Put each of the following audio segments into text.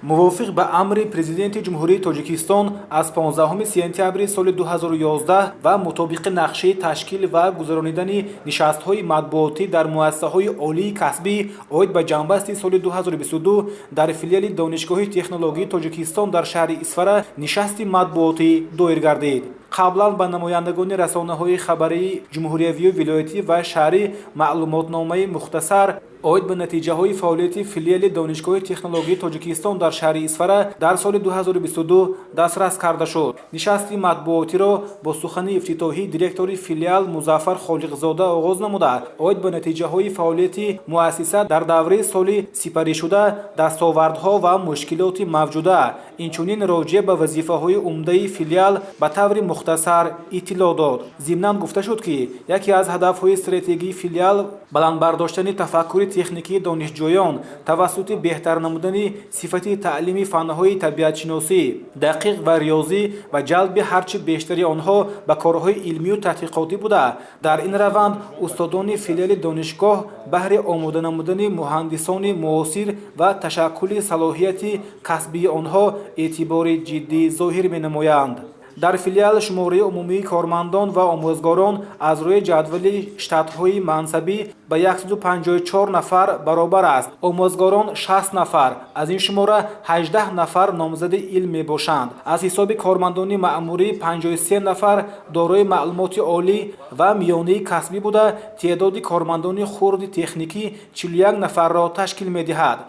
Мувофиқ ба амри Президенти Ҷумҳурии Тоҷикистон аз 15 сентябри соли 2011 ва мутобиқи нақшаи ташкил ва гузаронидани нишастҳои матбуотӣ дар муассисаҳои олии касбӣ оид ба ҷамъбасти соли 2022, дар филиали Донишгоҳи технологии Тоҷикистон дар шаҳри Исфара нишасти матбуотӣ доир гардид. Қаблан ба намояндагони расонаҳои хабарии ҷумҳуриявию вилоятӣ ва шаҳрӣ маълумотномаи мухтасар оид ба натиҷаҳои фаъолияти филиали Донишгоҳи технологии Тоҷикистон дар шаҳри Исфара дар соли 2022 дастрас карда шуд. Нишасти матбуотиро бо сухани ифтитоҳии директори филиал Музаффар Холиқзода оғоз намуда, оид ба натиҷаҳои фаъолияти муассиса дар давраи соли сипаришуда, дастовардҳо ва мушкилоти мавҷуда, инчунин роҷеъ ба вазифаҳои умдаи филиал ба таври мухтасар иттилоъ дод. Зимнан гуфта шуд, ки яке аз ҳадафҳои стратегии филиал баланд бардоштани тафаккури техникии донишҷӯён тавассути беҳтар намудани сифати таълими фанҳои табиатшиносӣ, дақиқ ва риёзӣ ва ҷалби ҳарчи бештари онҳо ба корҳои илмию таҳқиқотӣ буда, дар ин раванд устодони филиали донишгоҳ баҳри омода намудани муҳандисони муосир ва ташаккули салоҳияти касбии онҳо эътибори ҷиддӣ зоҳир менамоянд. Дар филиал шумораи умумии кормандон ва омӯзгорон аз рӯи ҷадвали штатҳои мансабӣ ба 154 нафар баробар аст. Омӯзгорон 60 нафар, аз ин шумора 18 нафар номзади илм мебошанд. Аз ҳисоби кормандони маъмурӣ 53 нафар дорои маълумоти олӣ ва миёнаи касбӣ буда, теъдоди кормандони хурди техникӣ 41 нафарро ташкил медиҳад.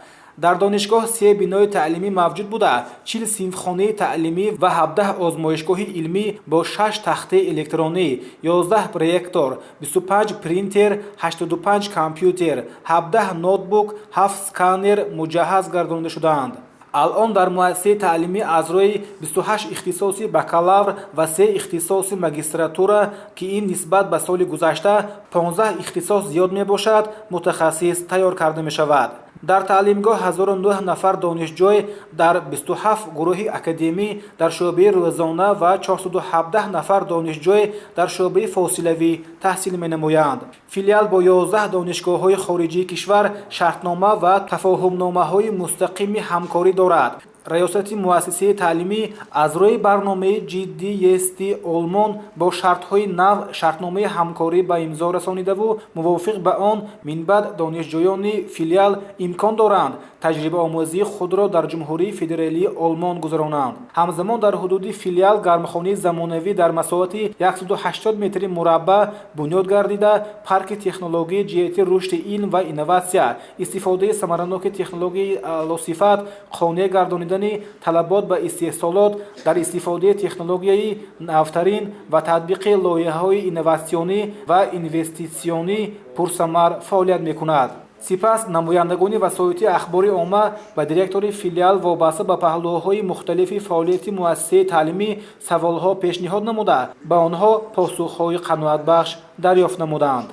Дар донишгоҳ се бинои таълимӣ мавҷуд буда, 40 синфхонаи таълимӣ ва 17 озмоишгоҳи илмӣ бо шаш тахтаи электронӣ, 11 проектор, 25 принтер, 85 компютер, 17 ноутбук, ҳафт сканер муҷаҳҳаз гардонида шудаанд. Алъон дар муассисаи таълимӣ аз рӯи 28 ихтисоси бакалавр ва се ихтисоси магистратура, ки ин нисбат ба соли гузашта 15 ихтисос зиёд мебошад, мутахассис тайёр карда мешавад. Дар таълимгоҳ 1009 нафар донишҷӯй дар 27 гурӯҳи академӣ дар шӯъбаи рӯзона ва 417 нафар донишҷӯй дар шӯъбаи фосилавӣ таҳсил менамоянд. Филиал бо 11 донишгоҳҳои хориҷии кишвар шартнома ва тафоҳумномаҳои мустақими ҳамкорӣ дорад. Раёсати муассисаи таълимӣ аз рӯи барномаи ҷиддиести Олмон бо шартҳои нав шартномаи ҳамкорӣ ба имзо расонидаву мувофиқ ба он минбаъд донишҷӯёни филиал имкон доранд таҷрибаомӯзии худро дар Ҷумҳурии Федералии Олмон гузаронанд. Ҳамзамон дар ҳудуди филиал гармхонаи замонавӣ дар масоҳати 180 метри мураббаъ бунёд гардида, парки технологӣ ҷиҳати рушди илм ва инноватсия, истифодаи самараноки технологияи аълосифат, қонеъ гардонидани талабот ба истеҳсолот дар истифодаи технологияи навтарин ва татбиқи лоиҳаҳои инноватсионӣ ва инвеститсионӣ пурсамар фаъолият мекунад. Сипас намояндагони васоити ахбори омма ба директори филиал вобаста ба паҳлӯҳои мухталифи фаъолияти муассисаи таълимӣ саволҳо пешниҳод намуда, ба онҳо посухҳои қаноатбахш дарёфт намуданд.